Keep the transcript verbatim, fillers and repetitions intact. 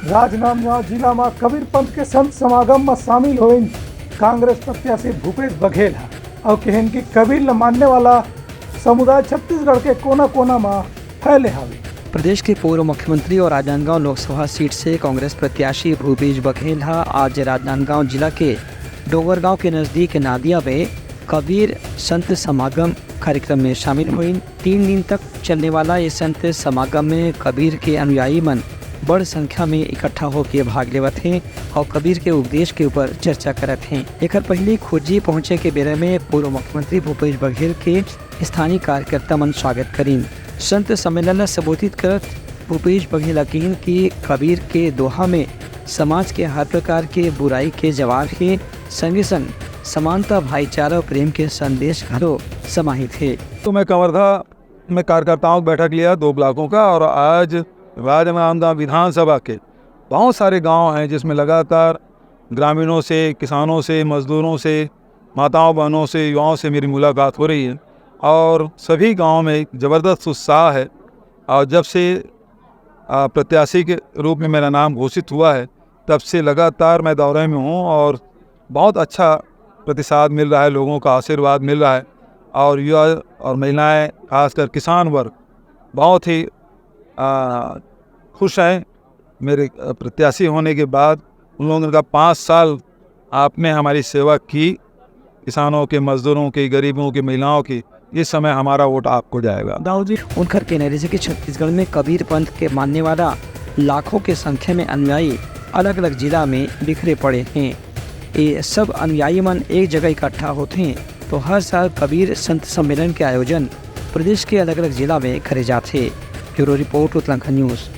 राजनांदगांव जिला म कबीर पंथ के संत समागम म शामिल होइन कांग्रेस प्रत्याशी भूपेश बघेल ह। अउ कहेन कि कबीर ल मानने वाला समुदाय छत्तीसगढ़ के कोना-कोना म फैले हवे। प्रदेश के पूर्व मुख्यमंत्री और राजनांदगांव लोकसभा सीट से कांग्रेस प्रत्याशी भूपेश बघेल ह आज राजनांदगांव जिला के डोंगरगांव के नजदीक नादिया में कबीर संत समागम कार्यक्रम में शामिल होइन। तीन दिन तक चलने वाला ये संत समागम में कबीर के अनुयायी मन बड़ संख्या में इकट्ठा होके भाग लेवत हें और कबीर के उपदेश के ऊपर चर्चा करत हें। एकर पहले खुज्जी पहुंचे के बेरा में पूर्व मुख्यमंत्री भूपेश बघेल के स्थानीय कार्यकर्ता मन स्वागत करिन। संत सम्मेलन ला संबोधित करत भूपेश बघेल किहिन कि कबीर के दोहा में समाज के हर प्रकार के बुराई के जवाब हे, संगे संग समानता, भाईचारा और प्रेम के संदेश घलो समाहित हे। तो मैं कवर्धा में कार्यकर्ताओं की बैठक लिया दो ब्लॉकों का, और आज राजनांदगांव विधानसभा के बहुत सारे गांव हैं जिसमें लगातार ग्रामीणों से, किसानों से, मजदूरों से, माताओं बहनों से, युवाओं से मेरी मुलाकात हो रही है और सभी गांव में एक ज़बरदस्त उत्साह है। और जब से प्रत्याशी के रूप में मेरा नाम घोषित हुआ है, तब से लगातार मैं दौरे में हूँ और बहुत अच्छा प्रतिसाद मिल रहा है, लोगों का आशीर्वाद मिल रहा है और युवा और महिलाएं, खासकर किसान वर्ग बहुत ही खुश हैं मेरे प्रत्याशी होने के बाद। उन लोगों का पाँच साल आपने हमारी सेवा की, किसानों के, मजदूरों के, गरीबों के, महिलाओं की, इस समय हमारा वोट आपको जाएगा। दाऊ जी, उनकर कहना रहिस कि छत्तीसगढ़ में कबीर पंथ के मानने वाला लाखों के संख्या में अनुयायी अलग-अलग जिला में बिखरे पड़े हैं। ये सब अनुयायी मन एक जगह इकट्ठा होते हैं, तो हर साल कबीर संत सम्मेलन के आयोजन प्रदेश के अलग-अलग जिला में करे जाते। Bureau report, Uttarakhand news.